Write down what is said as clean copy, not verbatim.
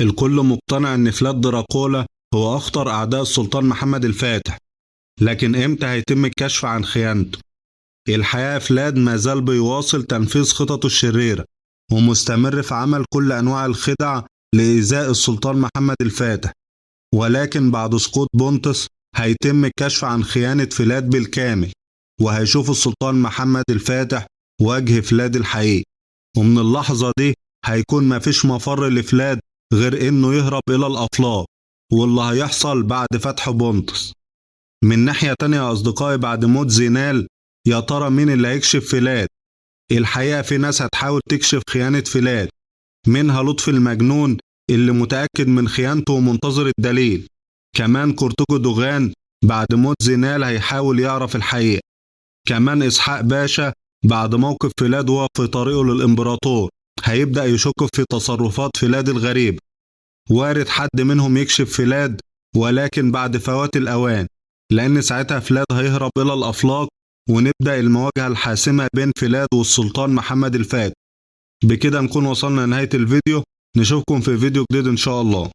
الكل مقتنع إن فلاد دراكولا هو أخطر أعداء السلطان محمد الفاتح، لكن إمتى هيتم الكشف عن خيانته؟ الحقيقة فلاد ما زال بيواصل تنفيذ خططه الشريرة ومستمر في عمل كل أنواع الخدع لإيذاء السلطان محمد الفاتح، ولكن بعد سقوط بونتس هيتم الكشف عن خيانة فلاد بالكامل، وهيشوف السلطان محمد الفاتح وجه فلاد الحقيقي، ومن اللحظة دي هيكون مفيش مفر لفلاد غير إنه يهرب إلى الأفلاق، واللي هيحصل بعد فتح بونتس. من ناحية تانية يا أصدقائي، بعد موت زينال يا ترى مين اللي هيكشف فلاد؟ الحقيقة في ناس هتحاول تكشف خيانة فلاد، منها لطفي المجنون اللي متأكد من خيانته ومنتظر الدليل. كمان كورتوجو دوغان بعد موت زينال هيحاول يعرف الحقيقة. كمان إسحاق باشا بعد موقف فلاد وهو في طريقه للإمبراطور هيبدأ يشك في تصرفات فلاد الغريب. وارد حد منهم يكشف فلاد، ولكن بعد فوات الأوان، لأن ساعتها فلاد هيهرب إلى الأفلاق، ونبدأ المواجهة الحاسمة بين فلاد والسلطان محمد الفاتح. بكده نكون وصلنا لنهاية الفيديو، نشوفكم في فيديو جديد إن شاء الله.